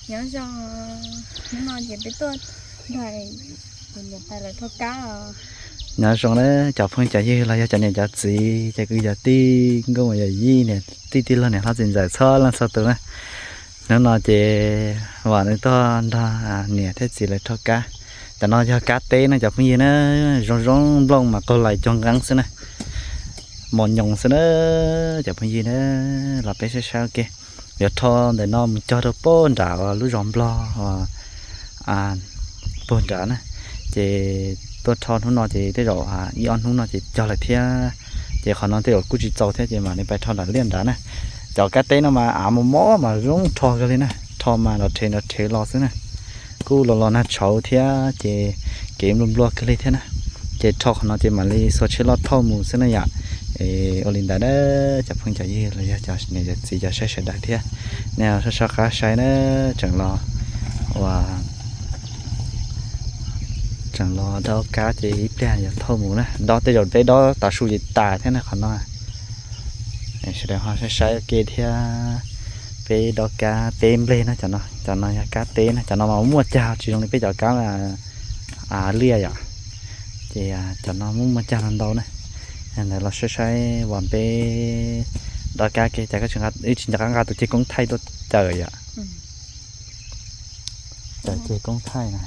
Nyob zoo, hnub no ces peb tuaj nrog kuv niam tais lawv thauj kab os. Nyob zoo na cov phooj cov ywg los yog cov niam cov txiv, cov kwv cov tij, nkauj muam yawm yij, niam tij tij laug niam hlob txiv ntxawm txhua leej txhua tus na. Hnub no ces vam nws tuaj nrog niam thiab txiv lawv thauj kab. Cov no yog kab teb na cov phooj ywg na, zoo zoo nplooj mas qaug lais cog nqeeb xwb na, mos nyoos xwb na cov phooj ywg na. Los peb saib saib ua ke. Yuav rho ntawm no mus cog rau puag nram lub zos Nplog puag nrad na. Ces tuaj rho hnub no ces tej zaum ib ob hnub no ces cog lawm thiab. Ces qhov no tej zaum kuj tsis txaus thiab ces mam li pais rho nram liaj nrad na. Cov kab teb no mas av mos mos mas zoo rho kawg li na, rho mas nrov rhev nrov rhev los xwb na. Kuj los los nag tshauv thiab ces kev nplua nplua kawg li thiab na. Ces rho qhov no ces mam li xuas tsheb loj thauj mus xwb na yom. Ua li ntawd na cov phooj cov ywg los yog cov niam cov txiv cov saib sawv daws thiab, nej soj soj qab saib na, tseem los ua tseem los dob kab ces ib pliag yuav thauj mus na. Dob tej zaum peb dob tav su ces tas thiab na qhov no. Sawv daws ho saib saib ua ke thiab. Peb dob kab teb nplej na, cov no yog kab teb na, cov no mas muaj cag tsis zoo li peb cov kab liaj yom. Ces cov no muaj muaj cag no ntau na. Ntawd los saib saib uas peb dob kab ke cas wb tsis nco qab nqa tus ceg koob thaij tuaj cawm yom. Cawm ceg koob thaij na.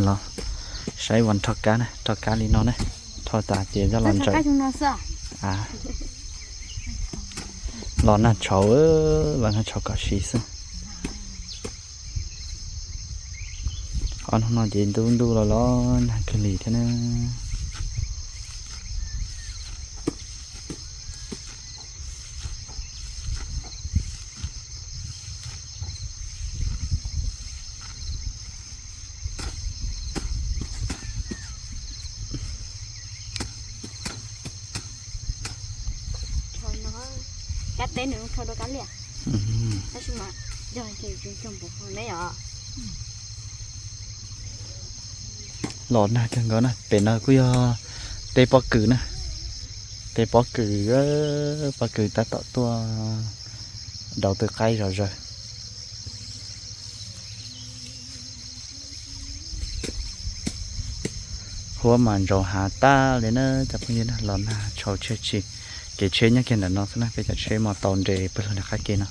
Los saib uas rho kab na, rho kab li no na, rho tas ces coj los ntsaws. Los nag tshauv, los nag tshauv kom siv xwb. Ob hnub no ces ntuj ntuj los los nag kawg li thiab na. Kab teb nws rho dua kab liaj, tab sis mas yog ces tsis cog npaum ne yom. Los nag kawg nkaus na, pem no kuj yog teb pob kws na, teb pob kws, pob kws tab tom tuaj dauv tw qaib zom zaws. Huab mas ntsaus hav tag li na cov phooj ywg na, los nag tshauv tshaj tshis. Kev tsheb nyob kiag ntawm no xwb na, peb cov tsheb mas tau nres pawg lug nram qab ke no.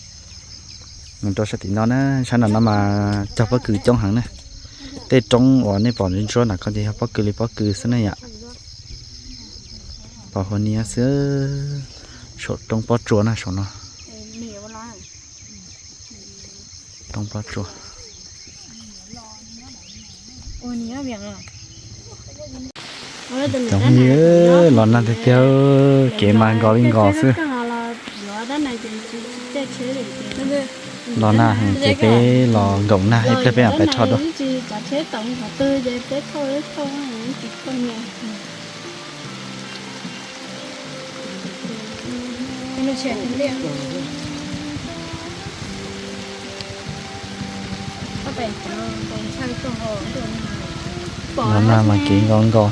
Mus rau sab tim no na, sab nram no mas cog pob kws coob heev na. Tej roob uas nej pom ntsuab ntsuab nram ko ces yog pob kws li pob kws xwb na yom. Pom hua niab xwb. Saum roob pob tsuas na saum no. Roob pob tsuas. Cov phooj ywg, los nag tiag tiag, kev mas nkos li nkos xwb. Los nag ces peb los nkaum nag ib pliag peb mam pais rho dua. Los nag mas kev nkos nkos.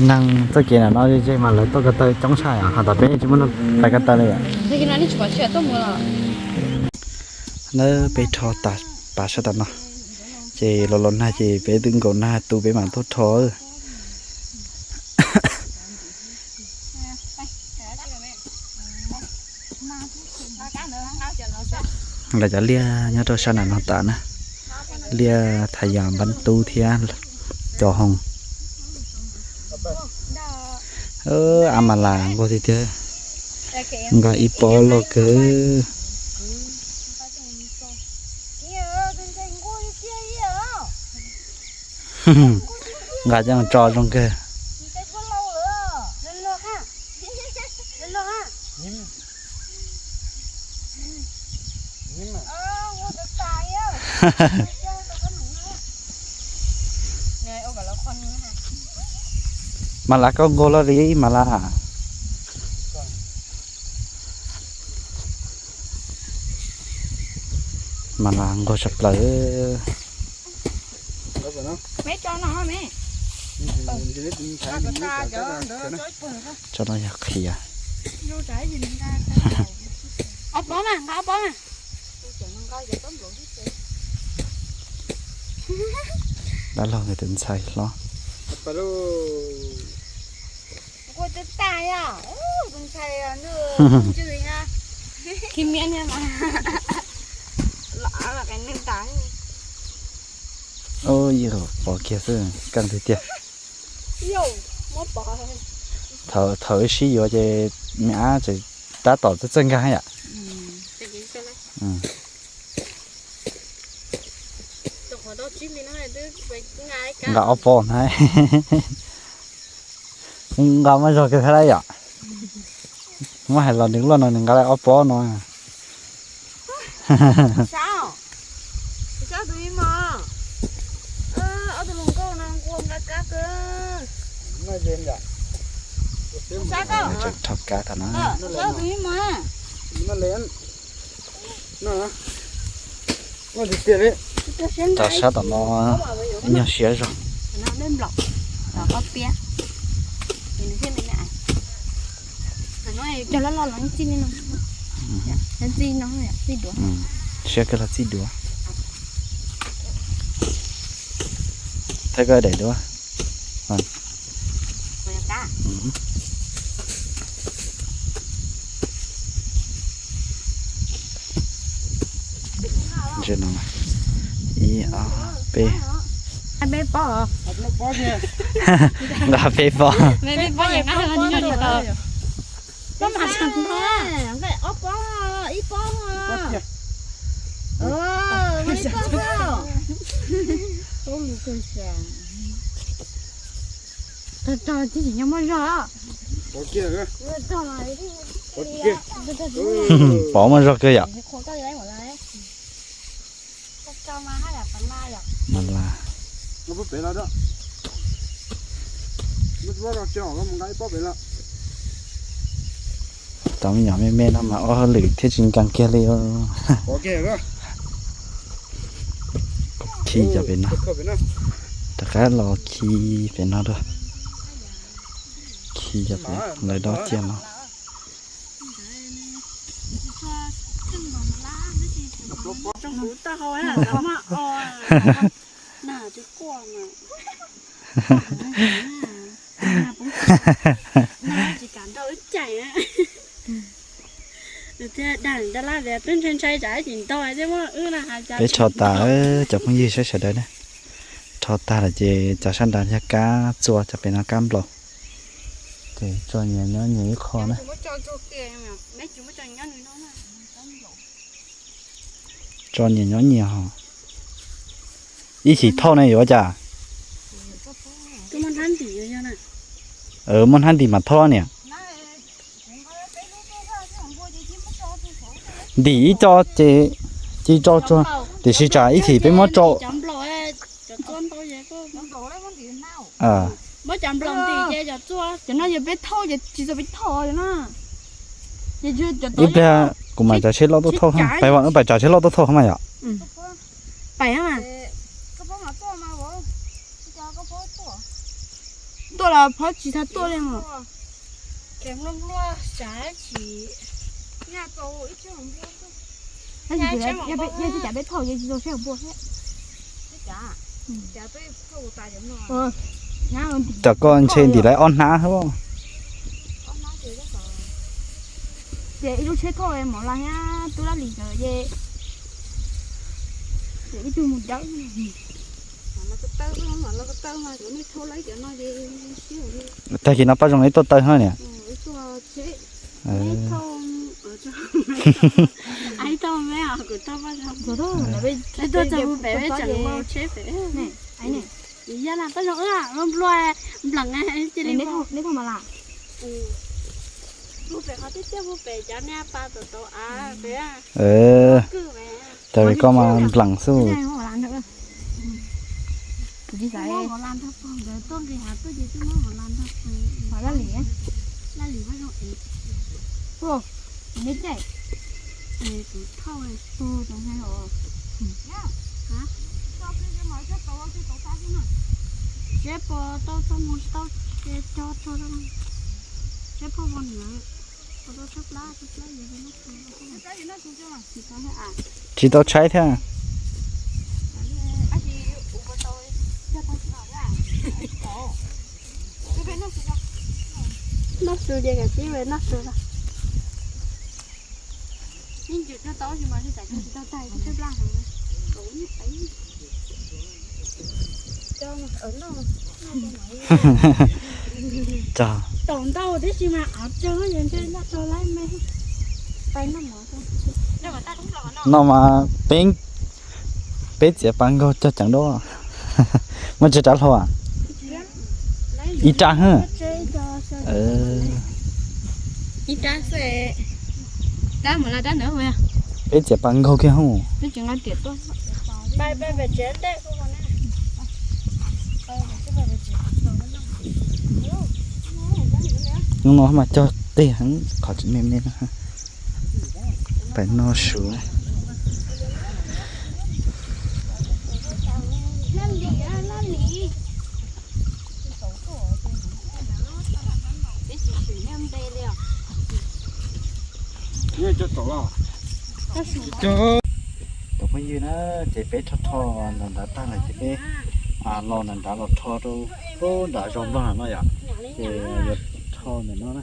Neeg txoj kev nram no ze mas lawv tuaj ko taw coob tshaj yom, ho tom peb tsis muaj neeg pais ko taw li yom. Lawv peb rho tas sab tom no, ces los los nag ces peb twb nkaum nag tu peb mam tuaj rho. Lawv cov liaj nyob rau sab nram no tas na, liaj Thaj Yam Npab Tub thiab Cov Hoo. A mas las nquag tiag tiag, nqa ib pob loj kawg. Nqa coj tso zoo kawg. Mas Las koj nquag loj li Mas Las. Mas Las nquag tshaj plaws. Tso no yog qhia. Ob pob mas, nqa ob pob mas. Dab laug nkawd tus ntxhais hlob. Ub, yog pov kiag xwb, keej tiag tiag. Thaum wb sib yuav ces me ab tseem tab tom txawj txawj nkag yom. Nqa ob pob na. Nqa muaj zog kawg thiab yom. Muab hais los nws luaj no nws nqa li ob pob no. Tseem rho kab tag na. Tau sab tom no ib nyuag siab zog. Siab kawg los txij duav. Thaij koj daim duab. Ib, ob, peb. Nqa peb pob. Pov muaj zog kawg yom. Mas Las. Tau me nyuam me me no mas ua hauj lwm thiaj tsis nkees kiag li. Khi cov pem no, rov qab los khi pem no dua. Khi cov pem lawv dob ciaj no. Peb rho tas, cov phooj ywg sawv daws na, rho tag lawm ces cov sab nrad yog kab txua, cov pem no kab nplaum. Ces tso nyias nyob nyias ib qho na. Tso nyias nyob nyias ho. Ib chim thauj ne yuav ua cas? Muaj hnab ntim mas thauj niam. Ntim ib co ces cia li tso tsuag, tiam sis tsam ib chim peb muab tso. Cov no yog peb thauj ces tsis txog peb thauj na. Ib pliag kuv mam tsav tsheb loj tuaj thauj, pais, pais tsav tsheb loj tuaj thauj mas yom. Tuaj los phob tsis tau tuaj li os. Yog tsis cas peb thauj ces tsis tau seb npua thiab. Cov koj ntshe ntim lawv ob hnab. Ces ib lub tsheb thauj Maiv Las thiab Tub Laj Lis nkawd ces ib tug mus dawb. Tag kis no Paj Zoo ib tuaj taw no niam. Cov koj mas nplees xwb. Laj lim, laj lim, ua, neb caij. Seb puas tau txoj moo tsis tau, ces cog tso, seb phauj ua nws puas tau tshaib plab, tshaib plab. Tsis tau tshaib thiab. Noj su ces kom tib noj su. Taum ntau tib si mas av tsawg, noj mas peb, peb txiav pas nkaug cog ceev duab. Muaj tsawg rab hlau? Ib rab hwb. Peb txiav pas nkaug kiag hwb. Hnub no mas cog tig heev, qhov tsis me me no. Pais noj su. Cov phooj ywg na, ces peb rho rho nram nrad tag lawm ces peb los nram nrad los rho rau pem nram zos Nplog no yom. Ces yuav rho ntawm no na.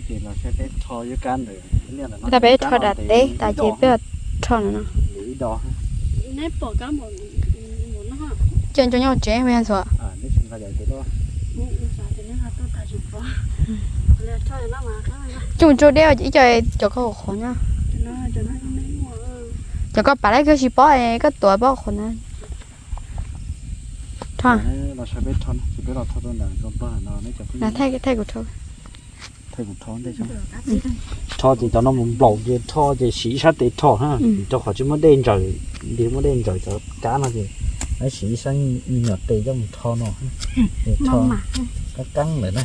Ces los saib peb rho yuav kab ntawm, tag peb rho dam teb tas ces peb rho ntawm no. Coj ntsoov nyob tsev me ntxuav. Coj ntsoov deb ib co, cov koj qhuav na. Cov koj pam lawm koj tsis paub, koj tuav paub qhuav na. Rho. Thaij kuv rho. Rho ces cov no mus nplaum ces rho ces siv ib sab tes rho na, rau qhov tsis muaj dej ntsaws, nws muaj dej ntsaws cov kab no ces siv ib sab me nyuam tes coj mus rho no. Rho qab qab lawm na.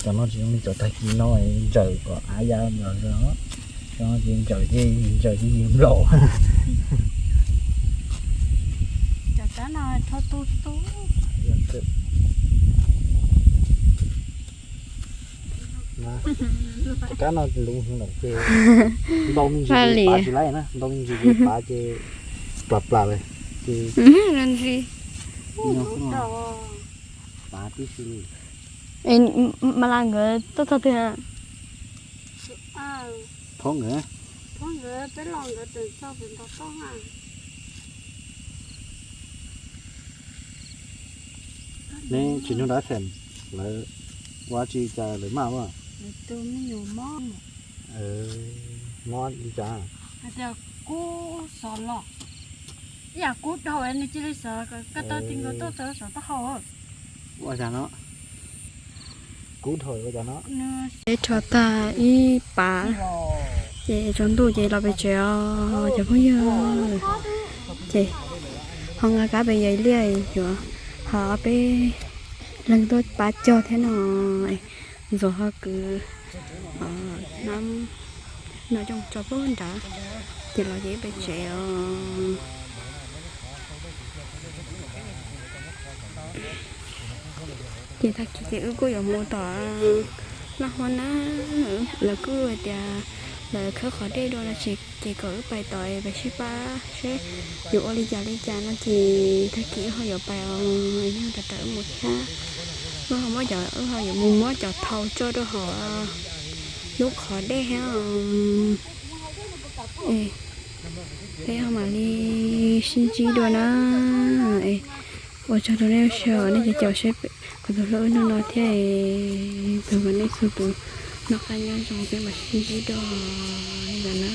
Cov no tsis zoo li cov tag kis no ntsaws kom av ya no. Cov no ces ntsaws ces ntsaws ces nplaum. Cov kab no rho tu tu. Cov kab no luv heev lawm ces ntau me ntsis ces pav tsis laib na, ntau me ntsis ces pav ces plas plas lawm ces pav tib si li. Mas las nkawd tuaj txog twg? Phob nkawd. Neb tsis nug dab xeem lawv ua tsi cas lawv maj ua? Mob li cas? Hais tias kub xov los, ib yam kub dhau nws cia li xov, koj taw ti nkaus tuaj txog xov taub hau. Ua cas no? Kub dhau ua cas no? Peb rho tag ib pas ces tsaus ntuj ces los pem tsev os cov phooj ywg. Ces ho nqa kab pem yog ib liaj yuav ho peb leeg tuaj pab cog thiab no. Ntxuav ho kwv nab no coj tso pem nrad ces los ces pem tsev os. Ces tag kis ces wb kuj yuav mus tom Laj Huab na, lawv kuj hais tias lawv khawb qhov dej dua no ces kom wb pais tom pais sib pab seb yuav ua li cas li cas no ces tag kis wb ho yuav pais os, yog rawm rawm wb mus thiab. Wb ho muab cov, wb ho yuav mus muab cov thau tso rau hauv lub qhov dej thiab. Peb ho mam li sib ntsib dua na. Ua tsaug rau nej sawv nej caum caum saib kuv tus vlog hnub no thiab. Txog kom nej txhua tus noj qab nyob zoo, peb mam sib ntsib dua li ntawd na.